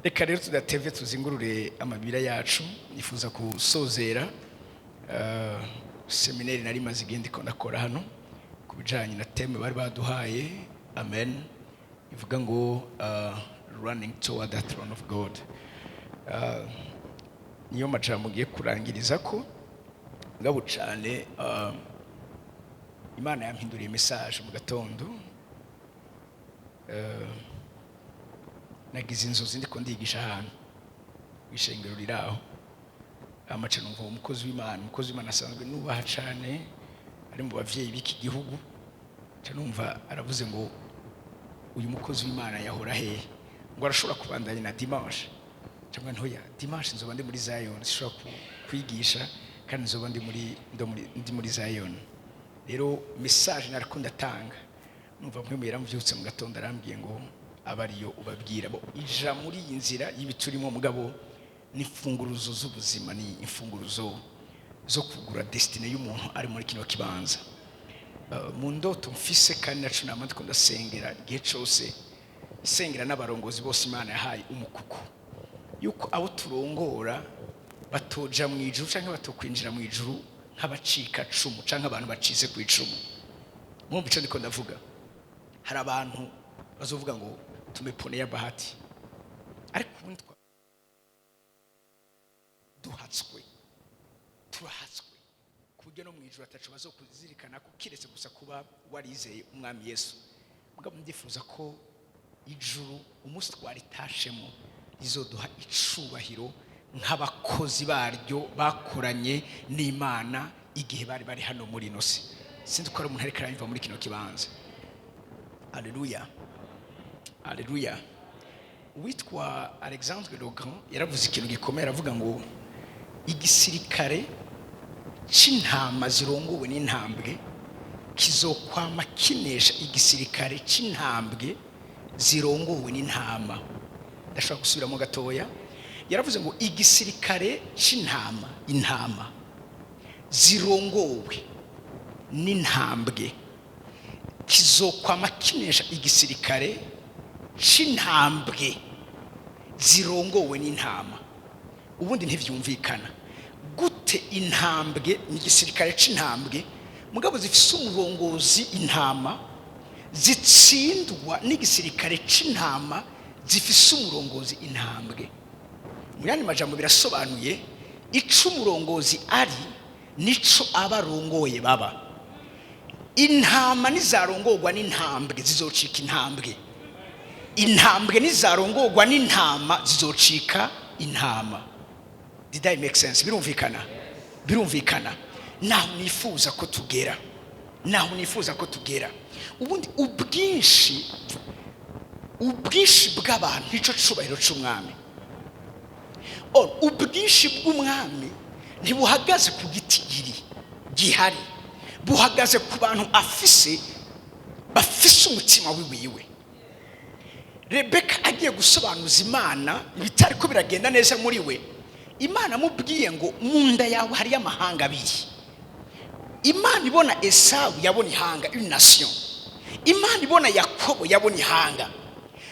Reka rero tudatevye tuzingurure amabira yacu. Nifuza gusozera séminaire nari maze igihe ndiko ndakora hano ku bijanye na thème bari baduhaye, amen, ivuga ngo "Running toward the throne of God". Niyo majambo ngiye kurangiriza ko ngabo cane. Imana yampinduriye message mu gatondo. Nagize inzozi ndiko ndigisha ahantu ishengero riri aho amaca, numva umukozi w'Imana asanzwe nubaha cane, ari mu bavyeyi b'iki gihugu, ca numva aravuze ngo: "Uyu mukozi w'Imana yahora hehe?" Ngo arashobora kubandanya na dimanche. Cyangwa ntoya, dimanche nzoba ndi muri Zion, sishobora kwigisha kandi nzoba ndi muri ndi muri Zion. Rero message nariko ndatanga, numva mpwemu yaramvyutse mu gatondo arambwiye ngo aba ariyo ubabwira bo ija muri iyi nzira y'ibiturimo. Mugabo n'imfunguruzo z'ubuzima, ni imfunguruzo zo kugura destinée y'umuntu ari muri kino kibanza. Mu ndoto mfise, kandi naco nama ndiko ndasengera igihe cose, sengera n'abarongozi bose Imana yahaye umukuku, yuko abo turongora batoja mu ijuru canke batokwinjira mu ijuru nk'abacika cumu canke abantu bacize ku icumu. Mwumva ico ndiko ndavuga? Hari abantu bazovuga ngo tumeponea bahati, ariko ubundi duhatswe, turahatswe ku buryo no mu ijuru ataco bazokuzirikana ko kiretse gusa kuba warizeye Umwami Yesu. Mugabo ndifuza ko ijuru umunsi twaritashemo rizoduha icubahiro nk'abakozi baryo bakoranye n'Imana igihe bari bari hano muri ino si. Sinzi ko hari umuntu ariko aranyumva muri kino kibanza. Aleluya, aleluya. Uwitwa Alexandre le Grand yaravuze ikintu gikomeye, aravuga ngo igisirikare c'intama zirongowe n'intambwe kizokwama kinesha igisirikare c'intambwe zirongowe n'intama. Ndashobora gusubiramo gatoya. Yaravuze ngo igisirikare c'intama, intama zirongowe n'intambwe, kizokwama kinesha igisirikare c'intambwe zirongowe n'intama. Ubundi ntivyumvikana gute intambwe ni igisirikare c'intambwe, mugabo zifise umurongozi intama, zitsindwa n'igisirikare c'intama zifise umurongozi intambwe? Mu yandi majambo, birasobanuye: ico umurongozi ari nico aba arongoye baba. Intama nizarongorwa n'intambwe zizocika intambwe, intambwe nizarongorwa n'intama zizocika intama. Did I make sense? Birumvikana? Birumvikana? Naho nifuza ko tugera, naho nifuza ko tugera. Ubundi ubwinshi bw'abantu nico cubahiro c'umwami. Ubwinshi bw'umwami ntibuhagaze ku gitigiri gihari, buhagaze ku bantu afise bafise umutima wiwiwe. Rebeka agiye gusobanuza Imana ibitari ko biragenda neza muri we, Imana amubwiye ngo mu nda yawe hariyo amahanga abiri. Imana ibona Esawu yabona ihanga, une nation. Imana ibona Yakobo yabona ihanga.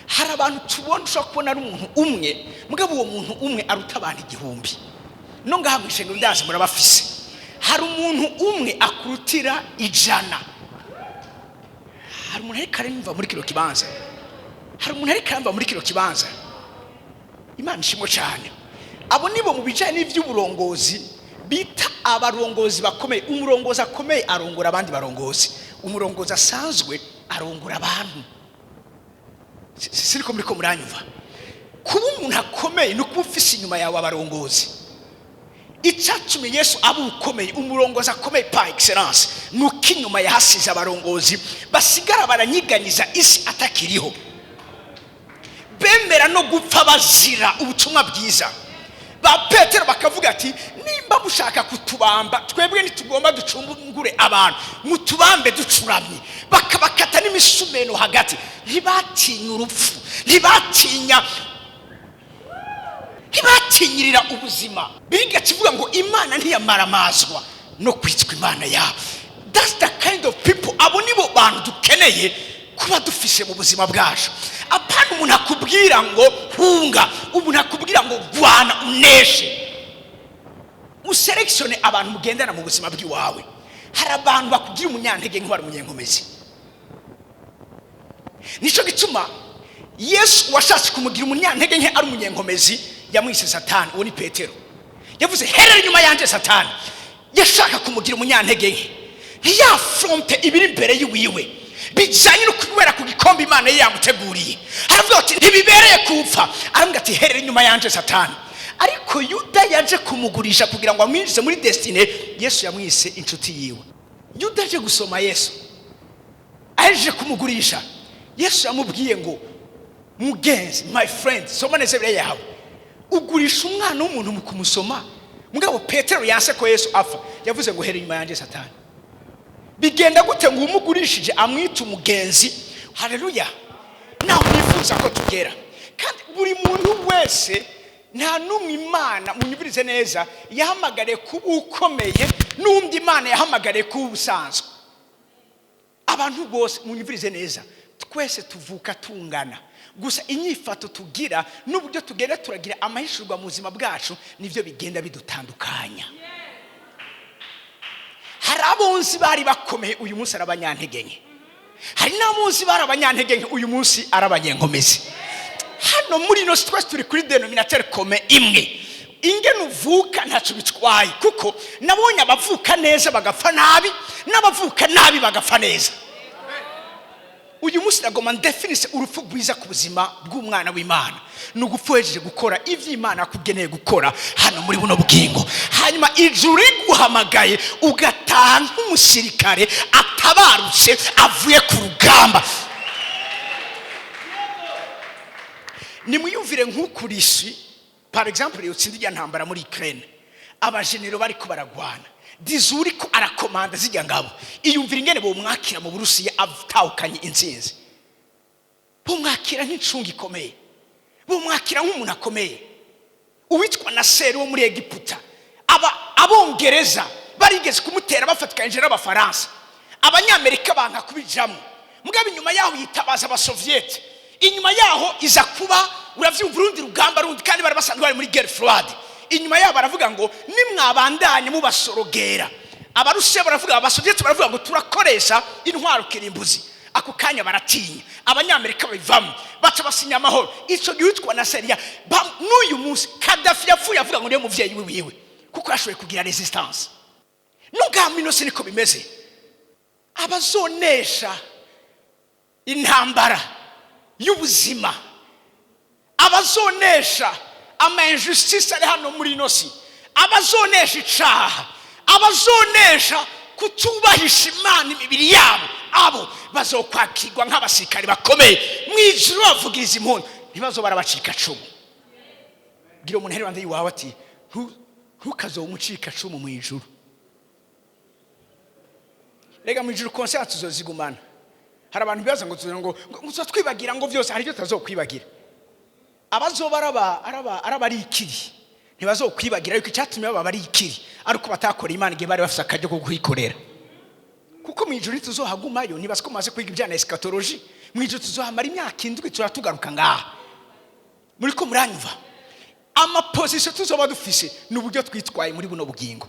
Hari abantu tubona, ushobora kubona ari umuntu umwe, mugabo uwo muntu umwe aruta abantu 1000. No ngaha mu ishengero ndazi murabafise. Hari umuntu umwe akurutira 100. Hari umuntu ariko arumva muri kino kibanza? Hari umuntu ariko arumva muri kino kibanza? Imana ishimwe cyane. Abo nibo mu bijyanye n'iby'uburongozi bita abarongozi bakomeye. Umurongozi akomeye arongora abandi barongozi, umurongozi asanzwe arongora abantu. Siriko muriko muranyumva? Kuba umuntu akomeye ni ukuba ufise inyuma yawe abarongozi. Icyatumye Yesu aba ukomeye, umurongozi akomeye par excellence, ni uko inyuma yahasize abarongozi basigara baranyiganyiza isi atakiriho, bemera no gupfa bazira ubutumwa bwiza. Ba Petero bakavuga ati: "Nimba mushaka kutubamba, twebwe ntitugomba ducungure abantu, mutubambe ducuramye." Bakabakata n'imisumeno hagati. Ntibatinya urupfu, ntibatinyirira ubuzima. Biga kivuga ngo Imana ntiyamaramazwa no kwitwa Imana yabo. That's the kind of people, abo nibo bantu dukeneye kuba dufise mu buzima bwacu. Apana umuntu akubwira ngo hunga, umuntu akubwira ngo gwana uneshe. Usélectionne abantu mugendana mu buzima bw'iwawe. Hari abantu bakubwira umunyantege nk'uwari umunyenkomezi. Nicyo gituma Yesu washatse kumugira umunyantege nke ari umunyenkomezi yamwise Satani. Uwo ni Petero. Yavuze: "Herera inyuma yanjye, Satani." Yashaka kumugira umunyantege nke, ntiyaffronte ibiri imbere y'iwiwe bijyanye no kubera ku gikombe Imana ye yamuteguriye. Aravuga ati: "Ntibibereye kupfa." Aravuga ati: "Herera inyuma yanjye, Satani." Ariko Yuda yaje kumugurisha kugira ngo amwinjize muri destinée, Yesu yamwise inshuti yiwe. Yuda aje gusoma Yesu, aje kumugurisha, Yesu yamubwiye ngo: "Mugenzi, my friend, soma neza Bibiliya yawe, ugurisha Umwana w'umuntu mu kumusoma?" Mugabo Petero yanse ko Yesu apfa, yavuze ngo: "Hera inyuma yanjye, Satani." Bigenda gute ngo umugurishije amwite umugenzi? Haleluya! Naho nifuza ko tugera. Kandi buri muntu wese, nta n'umwe Imana, munyumvirize neza, yahamagariye kuba ukomeye n'undi Imana yahamagariye kuba ubusanzwe. Abantu bose, munyumvirize neza, twese tuvuka tungana. Gusa inyifato tugira n'uburyo tugenda turagira amahishurwa mu buzima bwacu nibyo bigenda bidutandukanya. Hari abonzi bari bakomeye, uyu munsi ari abanyantege nke. Hari n'abonzi bari abanyantege nke, uyu munsi ari abanyenkomezi. Hano muri ino si twese turi kuri dénominateur commun imwe. Ingene uvuka ntacyo bitwaye, kuko nabonye abavuka neza bagapfa nabi n'abavuka nabi bagapfa neza. Uyu munsi nagomba ndéfinisse urupfu rwiza ku buzima bw'umwana w'Imana: ni ugupfa uhejeje gukora ibyo Imana yakugeneye gukora hano muri buno bugingo, hanyuma ijuru riguhamagaye ugataha nk'umusirikare atabarutse avuye ku rugamba. Nimwiyumvire nk'ukurisi, par exemple, yotsinda ijya ntambara muri Ukraine, abajenero bariko baragwana, dizuri ko arakomanda zijya ngabo. Iyumvira ingene bomwakira mu Burusiya atahukanye intsinzi. Bomwakira nk'incunga ikomeye, bomwakira nk'umuntu akomeye. Uwitwa Naseri wo muri Egiputa, aba Abongereza barigeze kumutera bafatikanyije n'Abafaransa, Abanyamerika banka kubijamo. Mugabo inyuma yaho yitabaza Abasoviyete. Inyuma yaho iza kuba, uravyumva, urundi rugamba rundi, kandi bari basanzwe bari muri guerre froide. Inyuma yabo baravuga ngo nimwabandanye mubasorogera, Abarusiya baravuga, Abasoviyete baravuga ngo turakoresha intwaro kirimbuzi. Ako kanya baratinya, Abanyamerika babivamo, baca basinya amahoro. Icyo gihe witwa na seriya, n'uyu munsi Kadafi yapfuye avuga ngo niyo muvyeyi wiwe, kuko yashoboye kugira résistance. Nubwo ino si niko bimeze, abazonesha intambara y'ubuzima, abazonesha ama injustice ari hano muri ino si, abazonesha icaha, abazonesha kutubahisha Imana imibiri yabo, abo bazokwakirwa nk'abasirikare bakomeye mu ijuru, bavugiriza impundu, ntibazo barabacika cumu. Bwira umuntu ari iruhande y'iwawe ati: "Ntukazobe umucika cumu mu ijuru." Rega mu ijuru conscience tuzozigumana. Hari abantu bibaza ngo tuzo ngo twibagira ngo byose. Hari ibyo tutazokwibagira. Abazoba araba ari ikiri ntibazokwibagira yuko icyatumye baba ari ikiri ari uko batakoreye Imana igihe bari bafite akaryo ko kuyikorera, kuko mu ijuru ntituzohagumayo. Ntibazi ko mumaze kwiga ibya eschatologie. Mu ijuru tuzohamara imyaka 7, turatugaruka ngaha. Muri ko muranyumva? Amapositions tuzoba dufise ni uburyo twitwaye muri buno bugingo.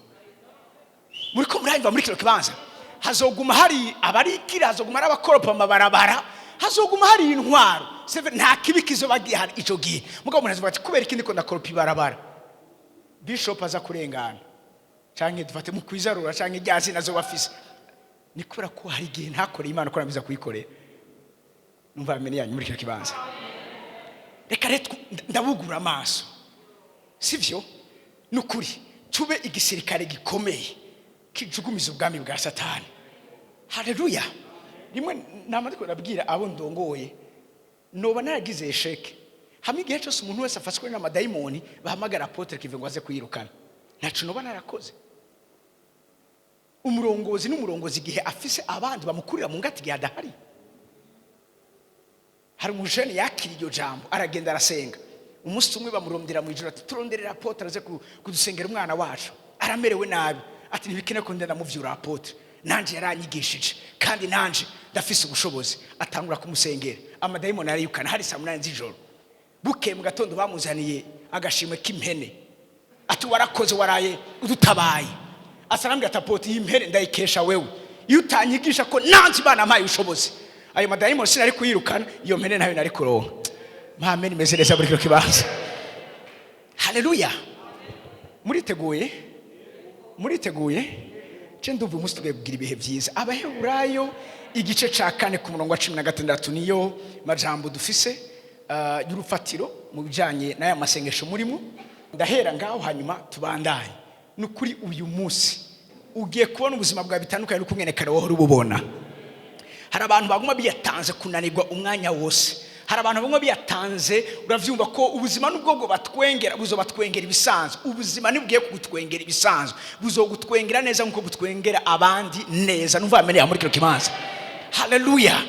Muri ko muranyumva? Muri kino kibanza hazoguma hari abarikira, hazoguma hari abakoropa amabarabara, hazoguma hari intwaro. Nta kibi kizoba gihari ico gihe. Mugabo umuntu azovuga ati: "Kubera iki ndiko ndakoropa ibarabara, bishop aza kurengana, canke dufate mu kwizarura, canke rya zina azoba afise?" Ni kubera ko hari igihe ntakoreye Imana ko namiza kuyikorera. Numva bamenye yanyu muri kino kibanza. Reka rero ndabugura amaso, sivyo? Ni ukuri tube igisirikare gikomeye kijugumiza ubwami bwa Satani. Haleluya! Rimwe nama ndiko ndabwira abo ndongoye, noba naragize échec hamwe igihe cyose umuntu wese afashwe n'amadayimoni bahamagara apôtre Kive ngo aze kuyirukana. Ntaco noba narakoze. Umurongozi n'umurongozi igihe afise abandi bamukurira mu ngati igihe adahari. Hari umujene yakira iryo jambo, aragenda arasenga. Umunsi umwe bamurondera mu ijoro ati: "Turonderera apôtre aze kudusengera, umwana wacu aramerewe nabi." Ati: "Ntibikene ko ndenda muvyura apôtre." Nanje yaranyigishije kandi nanje ndafise ubushobozi. Atangura kumusengera, amadayimoni arayirukana. Hari saa 8 z'ijoro. Bukeye mu gatondo bamuzaniye agashimwe k'impene, ati: "Warakoze, waraye udutabaye." Asarambwira ati: "Apôtre, iyi mpene ndayikesha wewe. Iyo utanyigisha ko nanze Imana ampaye ubushobozi, ayo madayimoni sinari kuyirukana, iyo mpene nayo nari kuronka." Mpamene imeze neza muri kino kibanza. Haleluya! Muriteguye? Muriteguye? Ce ndumva umunsi tugiye kugira ibihe byiza. Abaheburayo igice ca 4 ku murongo wa 16 niyo majambo dufise y'urufatiro mu bijanye n'aya masengesho murimo. Ndahera ngaho, hanyuma tubandanye. Ni ukuri, uyu munsi ugiye kubona ubuzima bwawe bitandukanye n'uko kare wahora ububona. Hari abantu baguma biyatanze kunanirwa umwanya wose. Hari abantu baguma biyatanze, uravyumva ko ubuzima nubwo bwo batwengera, buzobatwengera ibisanzwe. Ubuzima ntibwiye kugutwengera ibisanzwe, buzogutwengera neza nkuko butwengera abandi neza. Numva bamenye muri kino kibanza. Haleluya!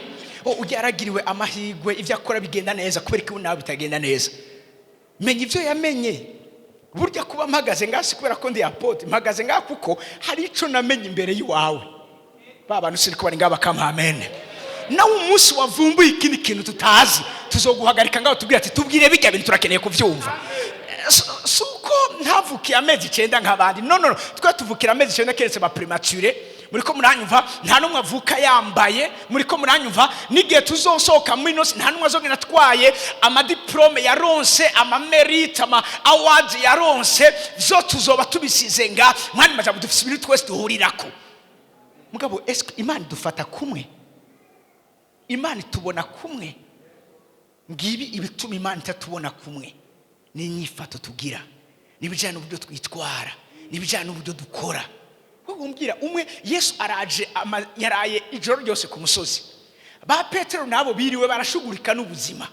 Oh, ujya yaragiriwe amahirwe, ibyo akora bigenda neza, kubera ko nawe bitagenda neza. Menya ibyo yamenye. Burya kuba mpagaze ngaha si kubera ko ndi apôtre. Mpagaze ngaha kuko hari ico namenye imbere y'iwawe. Ba bantu siri ko bari ngaha bakampa amen. Nawe umunsi wavumbuye ikindi kintu tutazi, tuzoguhagarika ngaho tubwire ati: "Tubwire bijya bintu, turakeneye kubyumva." Si uko ntavukiye amezi 9 nk'abandi. No, no, no. Twe tuvukira amezi 9 keretse ba prématurés. Muri ko muranyumva? Nta n'umwe avuka yambaye. Muri ko muranyumva? N'igihe tuzosohoka muri ino si, nta n'umwe azogenda atwaye amadiplômes yaronse, amamérites, ama awards yaronse. Zo tuzoba tubisize nga mwani majambo. Dufise ibintu twese duhurirako. Mugabo ese Imana idufata kumwe? Imana itubona kumwe? Ngibi ibituma Imana itatubona kumwe: ni inyifato tugira, n'ibijyanye n'uburyo twitwara, n'ibijyanye n'uburyo dukora. Wowe umbwira umwe, Yesu araje, yaraye ijoro ryose ku musozi. Ba Petero nabo biriwe barashugurika n'ubuzima.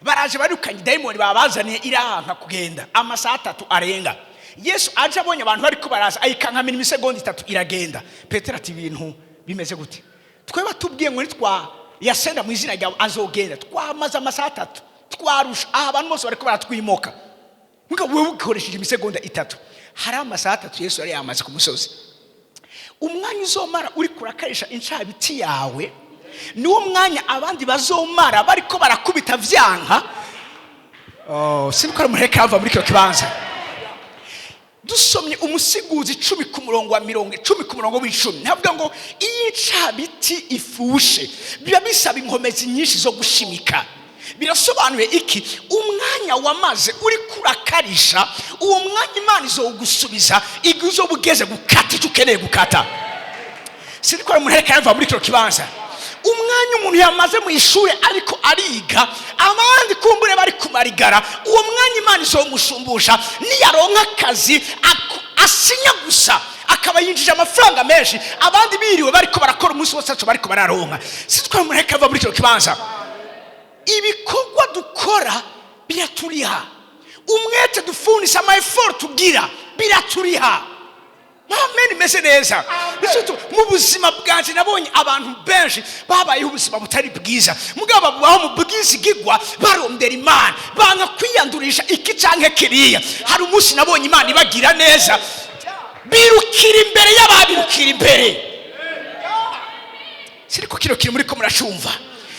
Baraje barukanye dayimoni babazaniye, iranka kugenda amasaha 3 arenga. Yesu aje abonye abantu bariko baraza, ayikankamira imisegonda 3, iragenda. Petero ati: "Ibintu bimeze gute? Twe batubwiye ngo nitwa yasenda mu izina ryawe azogenda. Twamaze amasaha 3, twarusha aha, abantu bose bariko baratwimoka. Mugabo wewe ukoresheje imisegonda 3." Hari amasaha 3 Yesu yari yamaze ku musozi. Umwanya uzomara uri kurakarisha incabiti yawe niwo mwanya abandi bazomara bariko barakubita vyanka. Oh, siniko ari umuheka ava muri kino kibanza. Dusomye Umusiguzi 10 ku murongo wa 10 ku murongo w'10, ntavuga ngo iyo incabiti ifushe biba bisaba inkomezi nyinshi zo gushimika. Birasobanuye iki? Umwanya wamaze uri kurakarisha, uwo mwanya Imana izowugusubiza igihe uzoba ugeze gukata icyo ukeneye gukata. Siniko ari umuntu ariko yava muri kino kibanza. Umwanya umuntu yamaze mu ishuri ariko ariga, abandi kumbure bari kumarigara, uwo mwanya Imana izomushumbusha niyaronka akazi asinya gusa, akaba yinjije amafaranga menshi, abandi biriwe bariko barakora umunsi wose ataco bariko bararonka. Sitwa umuntu ariko ava muri kino kibanza. Ibikorwa dukora biraturiha. Umwete dufunisa, ama efforts tugira biraturiha. Amen, imeze neza. Bityo mu buzima bwanje nabonye abantu benshi babayeho ubuzima butari bwiza, mugabo babubaho mu bwizigigwa, barondera Imana, banga kwiyandurisha iki canke kiriya. Hari umunsi nabonye Imana ibagira neza, birukira imbere y'ababirukira imbere. Siriko kino kintu muri ko muracumva?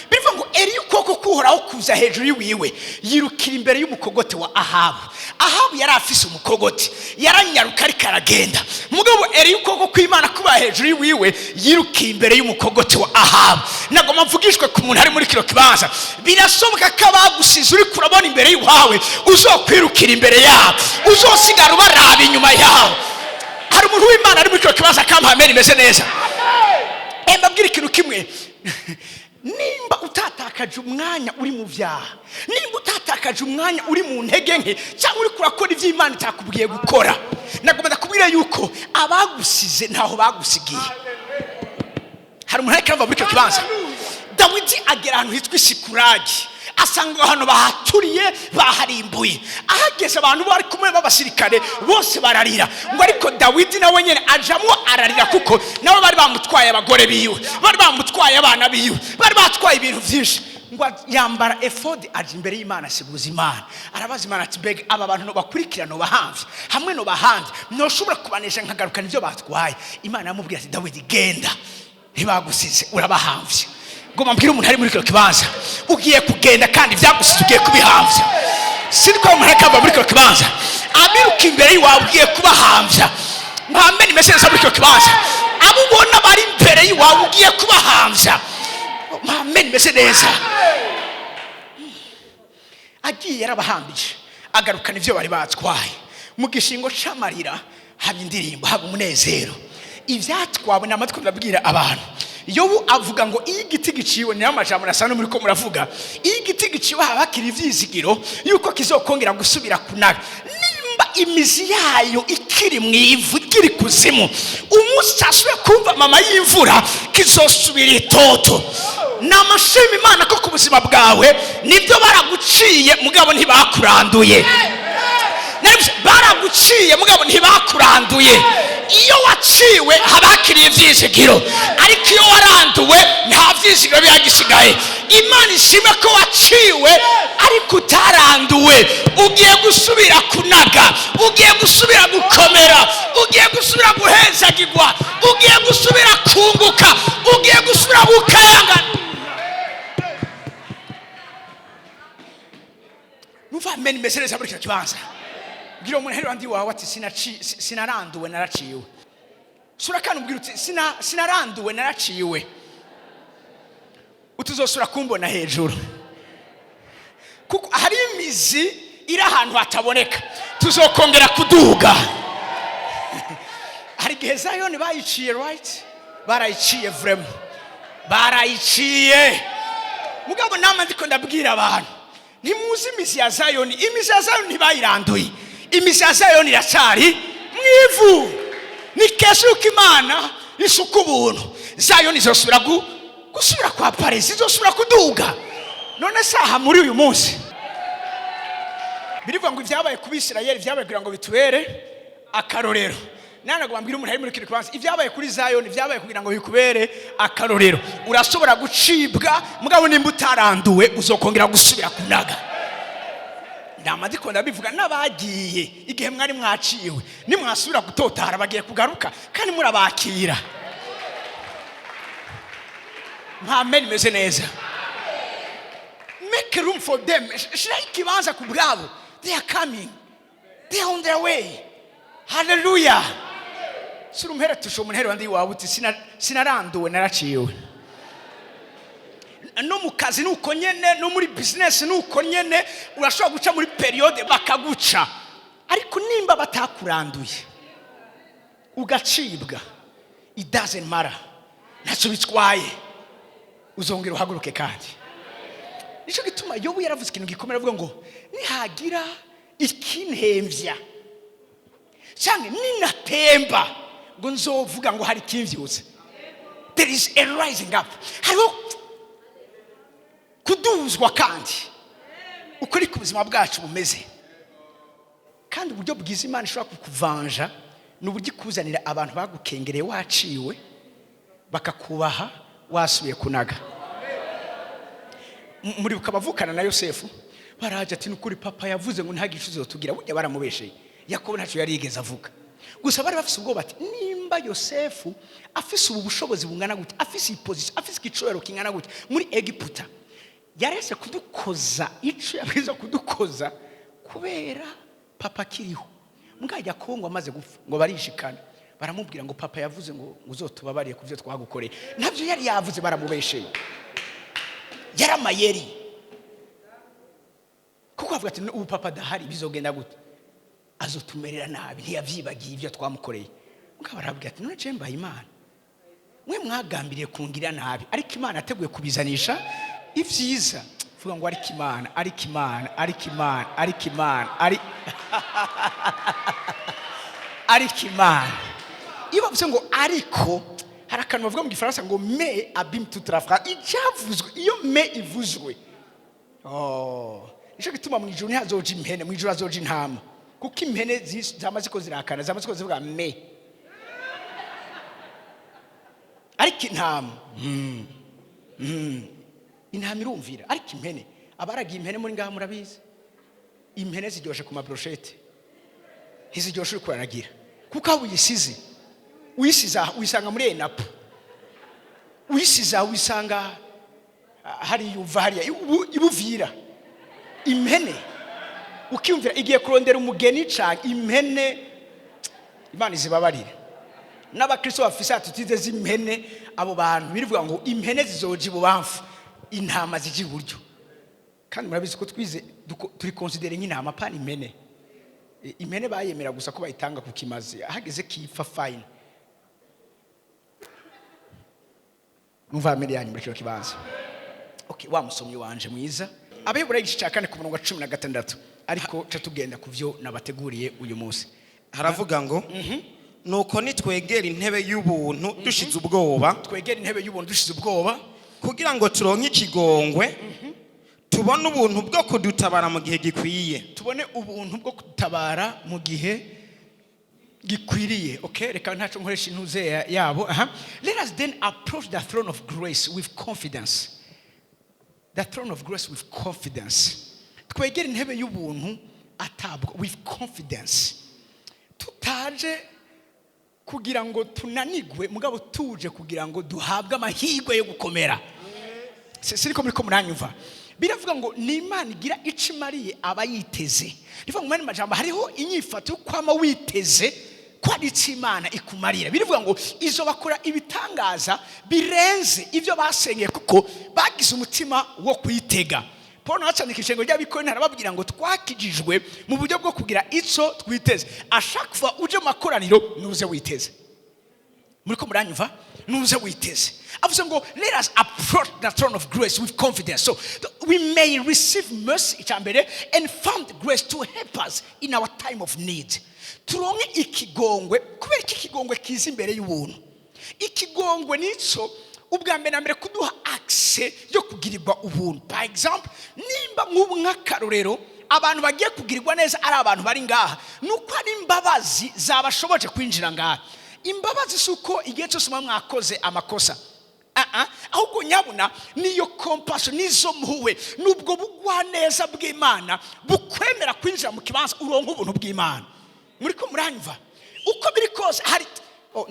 Bivuga ngo Eliya ukuboko kuhoraho kuza hejuru y'iwiwe, yirukira imbere y'umukogote wa Ahabu. Ahabu yari afise umukogote, yaranyaruka ariko aragenda. Mugabo Eliya ukuboko kw'Imana kuba hejuru y'iwiwe, yirukiye imbere y'umukogote wa Ahabu. Nagomba mvugishwe ku muntu ari muri kino kibanza. Birashoboka ko abagusize uri kurabona imbere y'iwawe uzokwirukira imbere yabo, uzosigara ubaraba inyuma yawe. Hari umuntu w'Imana ari muri kino kibanza akampa amen imeze neza. Mbabwire ikintu kimwe: nimba utatakaje umwanya uri mu byaha, nimba utatakaje umwanya uri mu ntege nke cyangwa uri kurakora ibyo Imana itakubwiye gukora, nagomba ndakubwira yuko abagusize ntaho bagusigiye. Hari umuntu ariko arava muri icyo kibanza. Dawidi agera ahantu hitwa Isikuragi, asanga ahantu bahaturiye, baharimbuye. Ahageze, abantu bari kumwe b'abasirikare bose bararira ngo, ariko Dawidi nawe nyine ajamwo ararira, kuko nawe bari bamutwaye abagore biwe, bari bamutwaye abana biwe, bari batwaye ibintu byinshi. Ngo yambara efodi, aja imbere y'Imana, asiguza Imana, arabaza Imana ati: "Mbega aba bantu bakurikirana bahamvye, hamwe no bahamvye, noshobora kubanesha nkagarukana ibyo batwaye?" Imana yamubwira ati: "Dawidi, genda, ntibagusize, urabahamvye." Ngo mbwire umuntu ari muri kino kibanza, ugiye kugenda kandi ibyagusize ugiye kubihamvya. Sinzi ko umuntu akava muri kino kibanza abiruka imbere y'iwawe, ugiye kubahamvya. Mpambe nimeze neza muri kino kibanza. Abo ubona bari imbere y'iwawe, ugiye kubahamvya. Mpambe nimeze neza. Agiye yarabahambije, agarukana ibyo bari batwaye. Mu gishingo c'amarira haba indirimbo, haba umunezero. Ibyatwawe ni amatwi. Ndabwira abantu, Yobu avuga ngo iyo igiti giciwe, niyo amajambo nasa no muri ko muravuga, iyo igiti giciwe haba hakiri ivyizigiro yuko kizokongera gusubira kunaga, nimba imizi yayo ikiri mu ivu, ikiri kuzimu. Umunsi cyasubiye kumva mama y'imvura, kizosubira itoto. Ni amashima Imana ko ku buzima bwawe nibyo baraguciye, mugabo ntibakuranduye. Baraguciye, mugabo ntibakuranduye. Iyo waciwe haba hakiri ibyizigiro, ariko iyo waranduwe nta byizigiro biba gisigaye. Imana ishime ko waciwe ariko utaranduwe. Ugiye gusubira kunaga, ugiye gusubira gukomera, ugiye gusubira guhezagirwa, ugiye gusubira kunguka, ugiye gusubira gukayangana. Numva amen imeze neza muri icyo kibanza. Bwira umuntu heri wandi wawe ati: "Sinaranduwe, naraciwe." Sura kandi ubwira uti: "Sinaranduwe, naraciwe." Utuzosura kumbona hejuru, kuko hari imizi iri ahantu hataboneka. Tuzokongera kuduga. Hari igihe Zayoni bayiciye, right? Barayiciye, vraiment barayiciye. Mugabo nama ndiko ndabwira abantu, ntimuzi imizi ya Zayoni. Imizi ya Zayoni ntibayiranduye, imizi ya Zayoni iracyari mu ivu. Ni kenshi yuko Imana isuka ubuntu, Zayoni izosubira gusubira kwa parisi, izosubira kuduga. None saha muri uyu munsi birivuga ngo ibyabaye ku Bisirayeli byabaye kugira ngo bitubere akarorero. Nana mbwira umuntu ari muri kino kibanza, ibyabaye kuri Zayoni byabaye kugira ngo bikubere akarorero. Urashobora gucibwa, mugabo nimba utaranduwe, uzokongera gusubira kunaga. Nama ndiko ndabivuga, n'abagiye igihe mwari mwaciwe, nimwasubira gutotara bagiye kugaruka kandi murabakira. Mpame nimeze neza. Make room for them. Shiraho ikibanza ku bwabo. They are coming, they are on their way. Haleluya! Sura umuhere, tusha umuhere wandi wawe uti: "Sinaranduwe, naraciwe." No mu kazi ni uko nyene, no muri bizinesi ni uko nyene. Urashobora guca muri période bakaguca, ariko nimba batakuranduye ugacibwa, it doesn't matter, ntacyo bitwaye, uzongera uhaguruke. Kandi nicyo gituma Yobu yaravuze ikintu gikomeye, avuga ngo: "Nihagira ikintembya cyangwa ninatemba, ngo nzovuga ngo hari ikimvyutse." There is a rising up, hariho kuduzwa. Kandi uko niko ubuzima bwacu bumeze. Kandi uburyo bwiza Imana ishobora kukuvanja ni uburyo ikuzanira abantu bagukengereye waciwe, bakakubaha wasubiye kunaga. Muribuka abavukana na Yosefu baraje ati: "Nukuri papa yavuze ngo nta gicuzo tugira." Burya baramubesheye. Yakobo ntacyo yari yigeze avuga, gusa bari bafise ubwoba ati: "Nimba Yosefu afise ubu bushobozi bungana gute, afise iyi position, afise igicurero kingana gute muri Egiputa, yarese kudukoza ico yabwiza kudukoza kubera papa akiriho." Mbwa Yakobo ngo amaze gupfa, ngo barishikana, baramubwira ngo: "Papa yavuze ngo uzotubabariye ku byo twagukoreye." Ntabyo yari yavuze, baramubesheye, yari amayeri, kuko bavuga ati: "Ubu papa adahari bizogenda gute? Azotumerera nabi, ntiyavyibagiye ibyo twamukoreye." Mugabo arabwira ati: "None je mbaye Imana? Mwe mwagambiriye kungira nabi, ariko Imana yateguye kubizanisha ibyiza." Vuga ngo: "Ariko Imana, ariko Imana, ariko Imana, ariko Imana, ariko Imana." Iyo bavuze ngo ariko, hari akantu bavuga mu Gifaransa ngo "mais" abîme toute la phrase. Icyavuzwe iyo "mais" ivuzwe, oh, nicyo gituma mu ijuru ntihazoja impene, mu ijuru hazoja intama, kuko impene zama ziko zirakana, zama ziko zivuga "mais", ariko intama. Intama irumvira, ariko impene, abaragiye impene muri ngaha murabizi, impene ziryoshe ku ma brochettes, ntiziryoshe uri kuraragira, kuko aho uyisize, uyisize aha uyisanga muri enapu, uyisize aha uyisanga hariya uva hariya ibuvira. Impene ukiyumvira igiye kurondera umugeni cane. Impene, Imana izibabarire, n'abakristo bafise attitude z'impene. Abo bantu birivuga ngo impene zizoja ibubamfu, intama zija iburyo, kandi murabizi ko twize turi considérés nk'intama, pana impene. Impene bayemera gusa ko bayitanga ku kimazi, hageze kipfa, fine. Numva amere yanyu muri kino kibanza. Okay, wa musomyi wanje mwiza, Abaheburayo igice cya 4 ku murongo wa 16, ariko ca tugenda ku vyo nabateguriye uyu munsi. Haravuga ngo: "Nuko nitwegera intebe y'ubuntu dushize ubwoba, Twegera intebe y'ubuntu dushize ubwoba, kugira ngo turonke ikigongwe, tubone ubuntu bwo kudutabara mu gihe gikwiye." Tubone ubuntu bwo kudutabara mu gihe gikwiriye. Okay, reka ntaco nkoresha intuze yabo. Aha, let us then approach the throne of grace with confidence, the throne of grace with confidence. Twegere intebe y'ubuntu atabwo, with confidence, tutaje kugira ngo tunanigwe, mugabo tuje kugira ngo duhabwe amahirwe yo gukomera. Siriko muri ko muranyumva? Biravuga ngo ni Imana igira ico imariye abayiteze. Rivuga ngo mu yandi majambo, hariho inyifato yo kwama witeze ko ari ico Imana ikumarira. Birivuga ngo izo bakora ibitangaza birenze ibyo basengeye, kuko bagize umutima wo kuyitega. Paul nawe ishengo ry'Abikorintho, arababwira ngo twakijijwe mu buryo bwo kugira ico twiteze. Ashaka kuva uje mu makoraniro, nuze witeze. Muri ko muranyumva? Nuze witeze. Avuze ngo let us approach the throne of grace with confidence so that we may receive mercy, icya mbere, and found grace to help us in our time of need. Turonke ikigongwe. Kubera ko ikigongwe kiza imbere y'ubuntu. Ikigongwe nico ubwa mbere na mbere kuduha accès yo kugirirwa ubuntu. Par exemple, nimba nk'ubu, nk'akarorero, abantu bagiye kugirirwa neza ari abantu bari ngaha, nuko ari imbabazi zabashoboje kwinjira ngaha. Imbabazi si uko igihe cyose muba mwakoze amakosa. Ah, ah, ahubwo nyabuna niyo compassion, nizo mpuwe, nubwo bugwaneza bw'Imana bukwemera kwinjira mu kibanza, uronka ubuntu bw'Imana. Muri ko muranyumva? Uko biri kose hari, oh,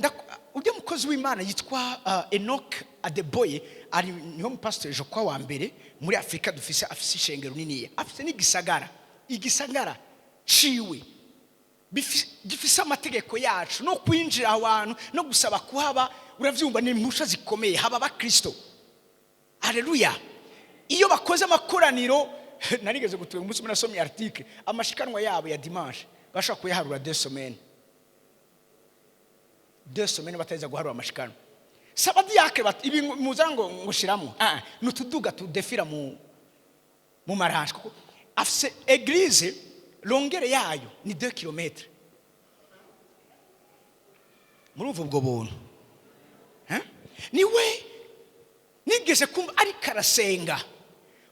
ujya mukozi w'Imana yitwa Enoch Adeboye, ari niho mupasitori jokwa wa mbere muri Afurika dufise, afise ishengero niniya, afise n'igisagara, igisagara ciwe gifise amategeko yacu, no kwinjira aho hantu no gusaba kuhaba, uravyumva, ni impusha zikomeye. Haba abakristo, haleluya. Iyo bakoze amakoraniro, narigeze gutuye umunsi umwe, nasomye article, amashikanwa yabo ya dimanche bashobora kuyaharura 2 semaines, 2 semaines bataheza guharura amashikanwa. Sabadiyake ibi muza ngo ngushiramo, ah, ni utuduga tudefira mu maranje, kuko afise église, longueur yayo ni 2 km. Murumva ubwo buntu? Hein? Niwe nigeze kumva ariko arasenga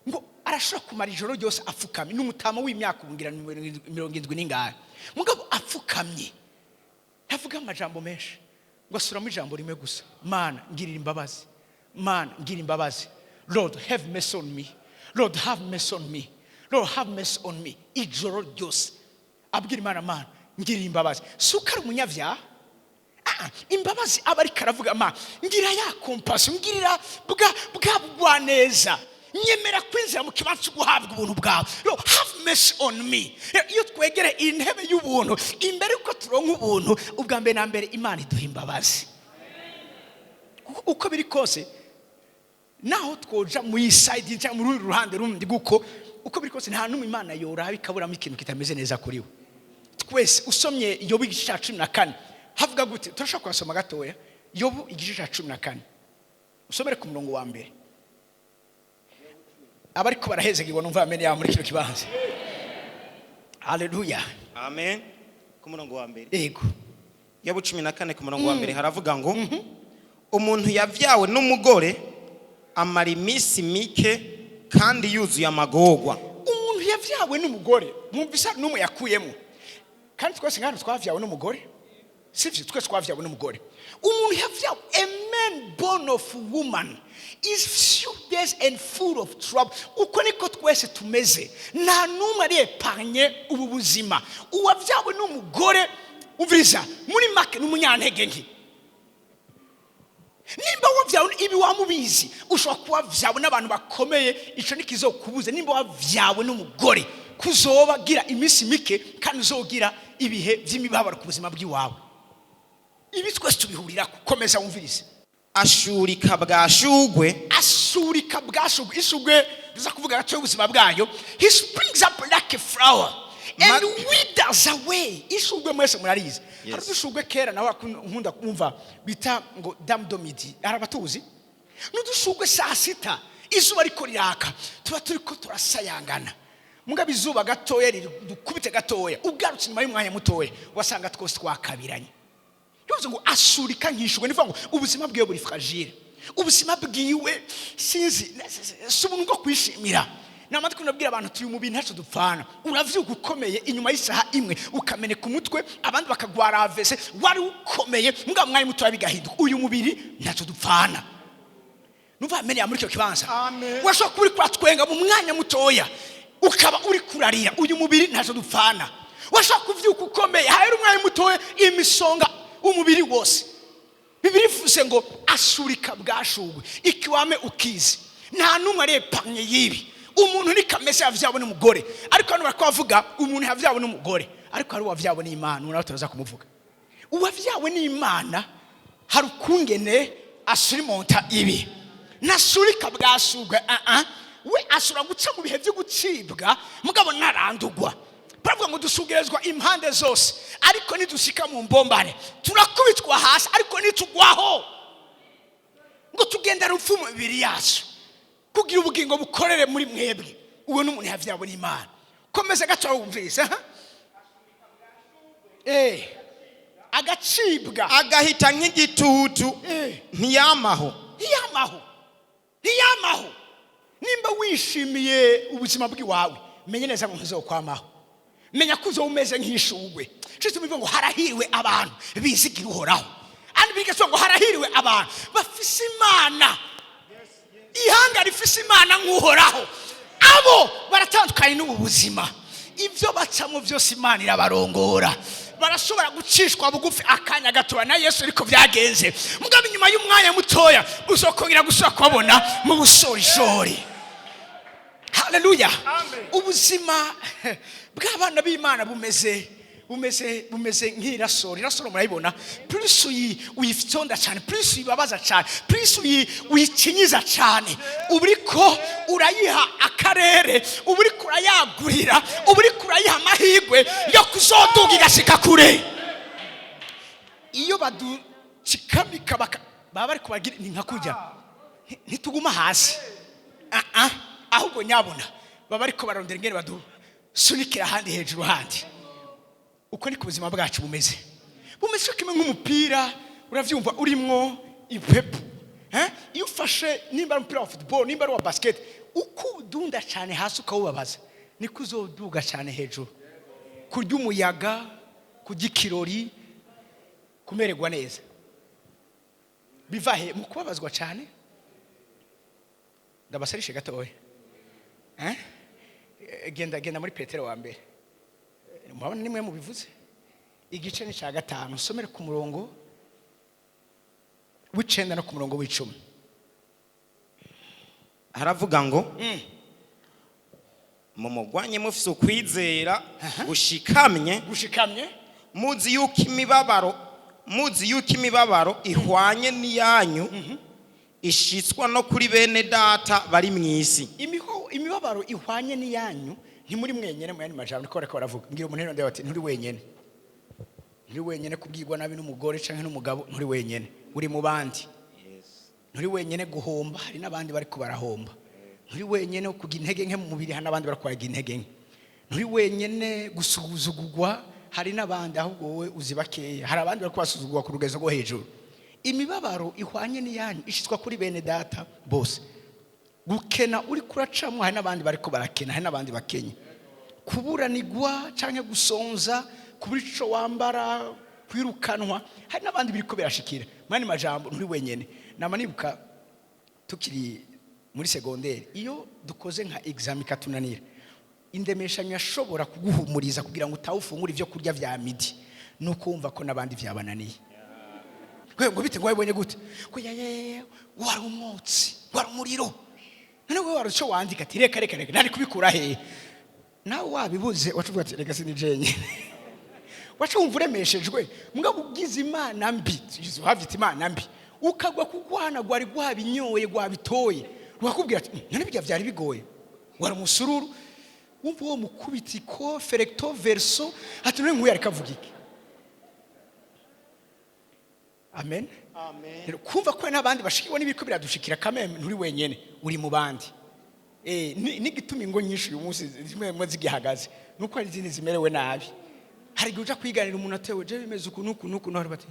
ngo arashobora kumara ijoro ryose apfukamye, n'umutama w'imyaka ubungira 70 n'ingahe, mugabo apfukamye ntavuga amajambo menshi, ngo asuramo ijambo rimwe gusa: "Mana, ngirira imbabazi, Mana, ngira imbabazi. Lord, have mercy on me, Lord, have mercy on me, Lord, have mercy on me." Ijoro ryose abwira Imana: "Mana, ngirira imbabazi." Si uko ari umunyabyaha. Ah, imbabazi aba ariko aravuga: "Ma ngira ya compassion, ngirira bwa bugwaneza, nyemera kwinjira mu kibanza cyo guhabwa ubuntu bwawe. Lord, have mercy on me." Iyo twegere intebe y'ubuntu, imbere yuko turonka ubuntu, ubwa mbere na mbere Imana iduha imbabazi. Kuko uko biri kose, naho twoja mu side cyangwa muri uru ruhande rundi, guko uko biri kose, nta n'umwe Imana yoraba ikaburamo ikintu kitameze neza kuri we. Twese, usomye Yobu igice cya 14, havuga gute? Turashobora kuhasoma gatoya. Yobu igice cya 14, usomere ku murongo wa mbere. Abariko barahezegirwa numva amene yawe muri kino kibanza. Haleluya. Amen. Ku murongo wa mbere? Yego. Yobu 14 ku murongo wa mbere haravuga ngo: "Umuntu yavyawe n'umugore amara iminsi mike kandi yuzuye amagorwa." Umuntu yavyawe n'umugore, mwumvise n'umwe yakuyemo, kandi twese nk'ahantu twavyawe n'umugore. Sivyo? Twese twavyawe n'umugore. Umuntu yavyawe, a man born of woman is few days and full of trouble. Uko niko twese tumeze, nta n'umwe ari épargné ubu buzima. Uwavyawe n'umugore, umviriza, muri make ni umunyantege nke. Nimba wavyawe, ibi wamubizi, ushobora kuba wavyawe n'abantu bakomeye, ico ntikizokubuze. Nimba wavyawe n'umugore, kuzoba gira iminsi mike kandi uzogira ibihe by'imibabaro ku buzima bw'iwawe. Ibi twese tubihurirako. Komeza wumvirize. Ashurika bwa shugwe. Asurika bwashugwe. Ishugwe tuza kuvuga gato y'ubuzima bwayo. He springs up like a flower and withers away. Ishugwe mwese murarizi. Hari udushugwe kera nawe nkunda kumva bita ngo dame du midi. Hari abatuzi n'udushugwe saa sita izuba riko riraka, tuba turiko turasayangana. Mugabo izuba gatoya dukubite gatoya, ugarutse inyuma y'umwanya mutoya wasanga twose twakabiranye. Bivuze ngo asurika nk'ishugwe. Ni ngo ubuzima bwiwe buri fragile, ubuzima bwiwe sinzi, si ubuntu bwo kwishimira. Namara kunabwira abantu, turi mu bintu ntacyo dupfana. Uravyuka ukomeye, inyuma y'isaha imwe ukameneka umutwe, abandi bakagwara AVC. Wari ukomeye, mugabo mwanya mutoya bigahinduka. Uyu mubiri ntacyo dupfana. Numva ameneye muri icyo kibanza. Amen. Urashobora kuba uri kuratwenga, mu mwanya mutoya ukaba uri kurarira. Uyu mubiri ntacyo dupfana. Washobora kuvyuka ukomeye, hahera umwanya mutoya imisonga umubiri wose. Bibiri ivuze ngo asurika bwashugwe. Ikiwame ukizi, nta n'umwe ari épargné y'ibi. Umuntu ni kamese yavyawe n'umugore, ariko hano bariko bavuga umuntu yavyawe n'umugore, ariko hari uwavyawe n'Imana. Umuntu nawe turaza kumuvuga. Uwavyawe n'Imana hari ukungene asurimonta ibi. Nasurika bwashugwe, we ashobora guca mu bihe byo gucibwa, mugabo narandugwa. Baravuga ngo dusugerezwa impande zose, ariko nidushika mu mbombane. Turakubitwa hasi, ariko nitugwaho. Ngo tugenda rupfu mu mibiri yacu kugira ubugingo bukorere muri mwebwe. Uwo ni umuntu yavyawe n'Imana. Komeza gato wumvise, ha? Agacibwa. Agahita nk'igitutu. Ntiyamaho. Ntiyamaho, ntiyamaho. Nimba wishimiye ubuzima bw'iwawe, menye neza ngo ntuzokwamaho. Menya ko uzoba umeze nk'ishugwe. Cyo bivuga ngo harahiriwe abantu bizigira Uhoraho. Andi bigasaba ngo harahiriwe abantu bafise Imana. Ihanga rifise Imana nk'Uhoraho, abo baratandukanye n'ubu buzima. Ibyo bacamo byose Imana irabarongora. Barashobora gucishwa bugufi akanya gatoya, na Yesu ariko byagenze. Mugabo inyuma y'umwanya mutoya uzokongera gusubira kubabona mu bushorishori. Haleluya! Ubuzima bw'abana b'Imana bumeze nk'irasoro. Irasoro murayibona, plus uyitonda cyane, plus uyibabaza cyane, plus uyikinyiza cyane, uba uriko urayiha akarere, uba uriko urayagurira, uba uriko urayiha amahirwe yo kuzoduga igashika kure. Iyo baducikamika baba bari kubagira ni nka kurya. Ntituguma hasi. Ah, ah, ahubwo nyabona baba bariko barondera ingene badusunikira ahandi hejuru handi. Uko niko ubuzima bwacu bumeze kimwe nk'umupira, uravyumva, urimwo ipepu. Eh? Iyo ufashe, nimba ari umupira wa football, nimba ari uwa basket, uko udunda cyane hasi ukawubabaza, niko uzoduga cyane hejuru. Kurya umuyaga, kurya ikirori, kumererwa neza, biva he? Mu kubabazwa cyane. Ndabasarishe gatoya. Eh? Genda, genda muri Petero wa mbere. Murabona nimwe mubivuze, igice ni cya 5, usomere ku murongo w'9 no ku murongo w'10. Haravuga ngo mumugwanye mufise ukwizera gushikamye, gushikamye, muzi yuko imibabaro ihwanye n'iyanyu ishitswa no kuri bene data bari mu isi. Imibabaro ihwanye n'iyanyu. Ntimuri mwenyene. Mu yandi majambo niko bariko baravuga. Mbwira umuntu rero ati: "Nturi wenyene, nturi wenyene kubwirwa nabi n'umugore canke n'umugabo. Nturi wenyene, uri mu bandi. Nturi wenyene guhomba, hari n'abandi bariko barahomba. Nturi wenyene kugira intege nke mu mubiri, hari n'abandi bariko baragira intege nke. Nturi wenyene gusuzugurwa, hari n'abandi. Ahubwo wowe uzi bakeya, hari abandi bariko basuzugurwa ku rugezo rwo hejuru." Imibabaro ihwanye n'iyanyu ishitswa kuri bene data bose. Gukena uri kuracamo, hari n'abandi bariko barakena, hari n'abandi bakenye. Kuburanigwa canke gusonza, kubura ico wambara, Kwirukanwa, hari n'abandi biriko birashikira. Mani majambo, nturi wenyene. Nama nibuka tukiri muri secondaire, iyo dukoze nka examen ikatunanira, indemeshanyo yashobora kuguhumuriza kugira ngo utawufungura ibyo kurya vya midi nuko wumva ko n'abandi vyabananiye. Ngo ngo bite? Ngo wabibonye gute? Ko ya ya ya, wari umwotsi, wari umuriro. None wewe wari uco wandika ati: "Reka, reka, reka, nari kubikura hehe?" Nawe wabibuze, wacuvuga ati: "Reka, sindi jenyine." Waca wumva uremeshejwe. Mugabo ugize imana mbi, uhavyita imana mbi, ukagwa kugwana gwari gwabinyoye, gwabitoye, rwakubwira ati: "None bijya vyari bigoye, wari umusururu." Wumva uwo mukubita ikofe recto verso, ati: "None nkuyu ariko avuga iki?" Amen. Rero kumva ko n'abandi bashikiwe n'ibiriko biradushikira, kameme nturi wenyene, uri mu bandi. N'igituma ingo nyinshi uyu munsi zimwe zimwe zigihagaze nuko hari izindi zimerewe nabi. Hari igihe uja kwiganira umuntu atewe je bimeze uku n'uku n'uku, n'uku, bati: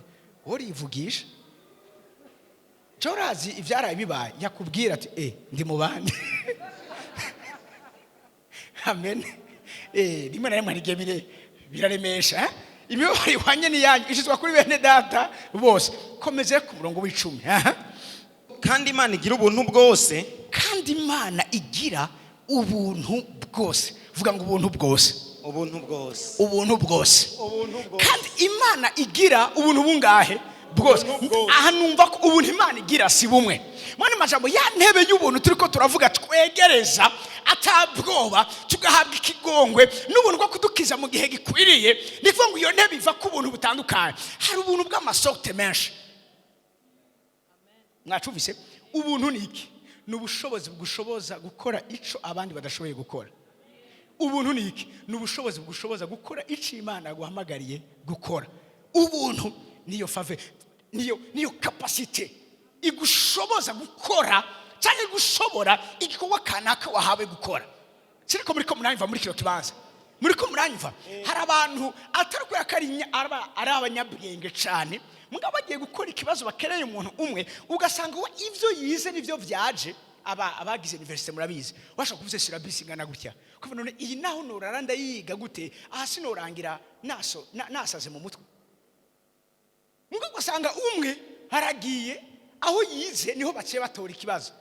"Urivugisha je urazi ivyaraye bibaye." Yakubwira ati: "Ndi mu bandi." Amen. Rimwe na rimwe hari igihe biraremesha, eh? Imibabaro ihwanye n'iyanyu ishizwa kuri bene data bose. Komeze ku murongo w'10. Aha. Kandi Imana igira ubuntu bwose. Kandi Imana igira ubuntu bwose. Vuga ngo: "Ubuntu bwose." Ubuntu bwose. Ubuntu bwose. Ubuntu bwose. Kandi Imana igira ubuntu bungahe? Bwose. Ubuntu bwose. Aha numva ko ubuntu Imana igira si bumwe. Mwana majambo, ya ntebe y'ubuntu turi ko turavuga, twegereza atabwoba, tugahabwa ikigongwe n'ubuntu bwo kudukiza mu gihe gikwiriye. Ni ukuvuga ngo iyo ntebe iva ku buntu butandukanye. Hari ubuntu bw'ama sortes menshi. Mwacumvise? Ubuntu ni iki? Ni ubushobozi bugushoboza gukora ico abandi badashoboye gukora. Ubuntu ni iki? Ni ubushobozi bugushoboza gukora icyo Imana yaguhamagariye gukora. Ubuntu niyo faveur, niyo capacité igushoboza gukora cyangwa gushobora igikorwa kanaka wahawe gukora. Siriko muri ko muranyumva? Muri kino kibanza muri ko muranyumva? Hari abantu atari kubera ko ari abanyabwenge cyane, mugabo bagiye gukora ikibazo bakeneye umuntu umwe, ugasanga we ibyo yize nibyo byaje. Aba abagize université murabizi, washobora kuvuza syllabus ingana gutya, kuva none iyi naho norara ndayiga gute? Aha sinorangira naso nasaze mu mutwe. Mugabo ugasanga umwe aragiye aho yize niho baciye batora ikibazo,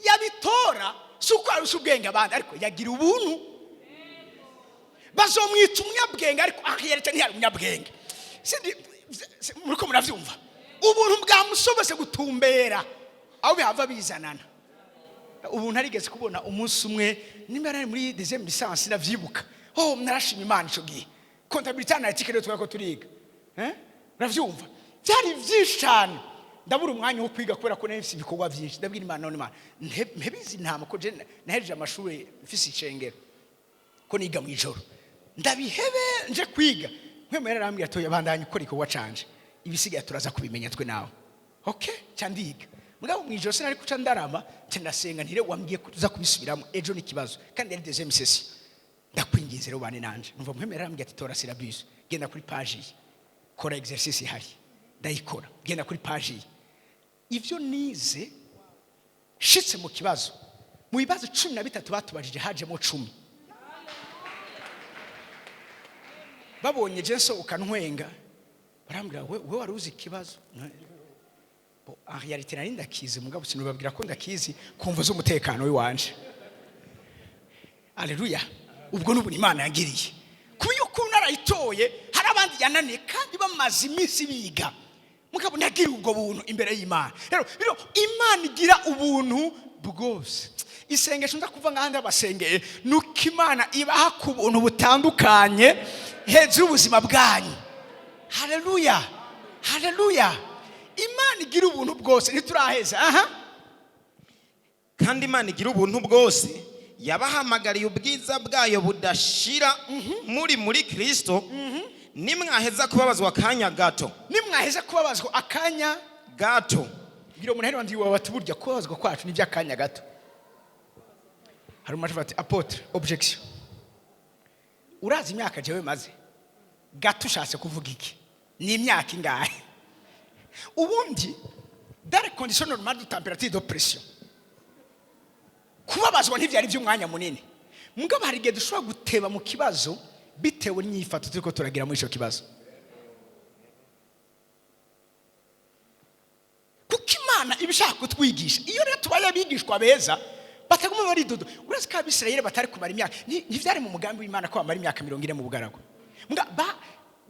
yabitora. Si uko arusha ubwenge abandi, ariko yagira ubuntu. Bazomwita umunyabwenge, ariko akiyeretse ntiyari umunyabwenge. Sindi muriko muravyumva? Ubuntu bwamusobose gutumbera aho bihava bizanana. Ubuntu arigeze kubona umunsi umwe, nimba yari muri deuxième licence, ndavyibuka. Oh, narashima Imana ico gihe. Comptabilité analytique rero twari ko turiga, eh, uravyumva, byari byinshi cyane. Ndabura umwanya wo kwiga kubera ko nari mfise ibikorwa byinshi. Ndabwira Imana: "None Imana, mpebizi intama ko je nahejeje amashuri mfise icengero, ko niga mu ijoro, ndabihebe nje kwiga?" Nkwe yarambwira ati: "Bandanya ukora igikorwa canje, ibisigaye turaza kubimenya twe nawe." Okay, ca ndiga. Mugabo mu ijoro sinari kuca ndarama, nca ndasenga ntire: "Wambwiye ko tuza kubisubiramo ejo n'ikibazo, kandi yari deuxième session. Ndakwinginze rero bane nanje." Numva Muhemera yarambwiye ati: "Tora syllabus, genda kuri page iyi, kora exercice ihari." Ndayikora, genda kuri page iyi. Ivyo nize shitse mu kibazo, mu bibazo 13 batubajije hajemo 10. Babonye je nsohoka ntwenga, barambwira: We wari uzi ikibazo?" Bon, en réalité nari ndakizi, mugabo sinubabwira ko ndakizi kumva z'umutekano w'iwanje. Aleluya! Ubwo n'ubu Imana yangiriye kuba iyo ukuntu narayitoye. Hari abandi yananiye kandi bamaze iminsi biga, mugabo nagira ubwo buntu imbere y'Imana. Rero Imana igira ubuntu bwose. Isengesho nza kuva ngaha ndabasengeye nuko Imana ibaha ku buntu butandukanye hejuru y'ubuzima bwanyu. Haleluya, haleluya! Imana igira ubuntu bwose. Ntituraheza aha. Kandi Imana igira ubuntu bwose yabahamagariye ubwiza bwayo budashira muri Kristo, nimwaheza kubabazwa akanya gato. Nimwaheza kubabazwa akanya gato. Bwira umuntu hano wawe ati: "Burya kubabazwa kwacu ni iby'akanya gato." Hari umuntu ati: "Apôtre, objection, urazi imyaka jewe maze gato? Ushatse kuvuga iki? Ni imyaka ingahe?" Ubundi dans les conditions normales de température, de pression, kubabazwa ntibyari by'umwanya munini. Mugabo hari igihe dushobora guteba mu kibazo bitewe n'inyifato turiko turagira muri icyo kibazo. Imana iba ishaka kutwigisha. Iyo rero tubaye abigishwa beza bataguma baridodo, uretse ko Abisirayeli batari kumara imyaka, ntivyari mu mugambi w'Imana ko bamara imyaka 40 mu bugaragwa. Mbwa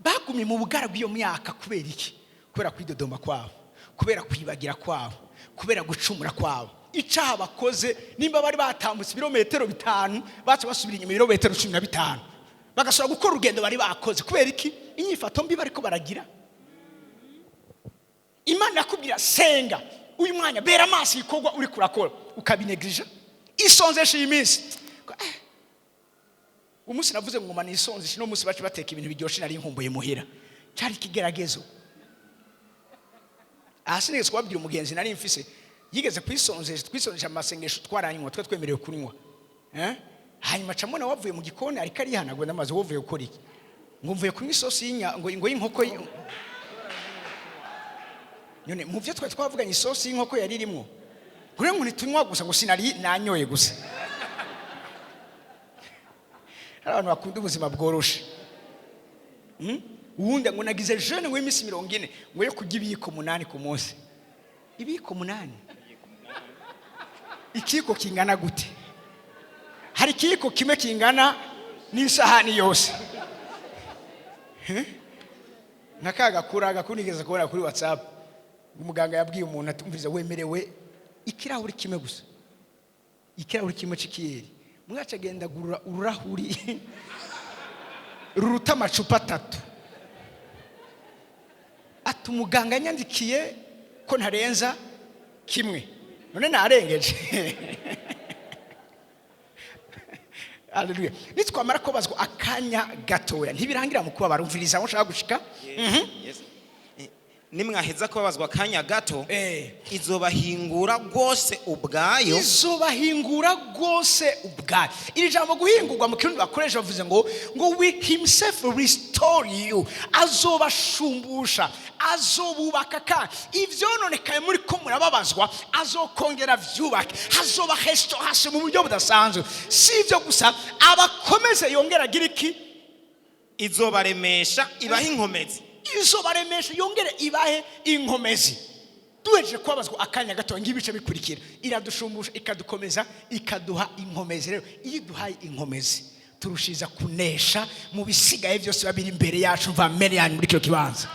bagumye mu bugaragwa iyo myaka kubera iki? Kubera kwidodoma kwabo, kubera kwibagira kwabo, kubera gucumura kwabo. Icaha bakoze, nimba bari batambutse ibirometero 5, baca basubira inyuma ibirometero 15, bagasubira gukora urugendo bari bakoze. Kubera iki? Inyifato mbi bariko baragira. Imana yakubwira: "Senga uyu mwanya, bera amaso ibikorwa uri kurakora," ukabinegirija. Isonzesha iyi minsi. Umunsi navuze ngo nisonzeshe, no munsi baca bateka ibintu biryoshye nari nkumbuye muhira. Cyari ikigeragezo. Aha sinigeze kubabwira umugenzi nari mfise yigeze kwisonzesha. Twisonzesha amasengesho, twaranywa, twe twemerewe kunywa. Eh? Hanyuma camona wavuye mu gikoni ariko arihanagura. Ndamaze: "Wovuye gukora iki?" Ngo: "Mvuye kunywa isosi y'inya ngo y'inkoko." None mu byo twari twavuganye, isosi y'inkoko yari irimo? Kure ngo ntitunywa gusa, ngo sinari nanyoye gusa. Hari abantu bakunda ubuzima bworoshe. Uwundi ngo: "Nagize jeûne ngo y'iminsi 40 ngo yo kurya ibiyiko 8 ku munsi." Ibiyiko 8, ikiyiko kingana gute? Hari ikiyiko kimwe kingana n'isahani yose. Eh? Nka ka gakura gakuru nigeze kubona kuri WhatsApp, umuganga yabwiye umuntu ati: "Umviriza, wemerewe ikirahuri kimwe gusa, ikirahuri kimwe c'ikiyeri." Mwaca agenda agurura ururahuri ruruta amacupa 3, ati: "Umuganga yanyandikiye ko ntarenza kimwe, none narengeje." Haleluya! Nitwamara kubazwa akanya gatoya, ntibirangira mu kubabara. Umviriza aho nshaka gushika. Yes. Nimwaheza kubabazwa akanya gato, izobahingura rwose ubwayo. Izobahingura rwose ubwayo. Iri jambo guhingurwa mu Kirundi bakoresha, bavuze ngo "will himself restore you", azobashumbusha, azobubaka, kandi ivyononekaye muri ko murababazwa azokongera vyubake, hazoba restauration mu buryo budasanzwe. Si ivyo gusa, abakomeze, yongera agira iki? Izobaremesha, ibahe inkomezi. Izobaremesha, yongere ibahe inkomezi. Duhejeje kubabazwa akanya gato, ng'ibice bikurikira: iradushumbusha, ikadukomeza, ikaduha inkomezi. Rero iyo iduhaye inkomezi, turushiza kunesha mu bisigaye byose biba biri imbere yacu. Mva mbere yanyu muri kino kibanza.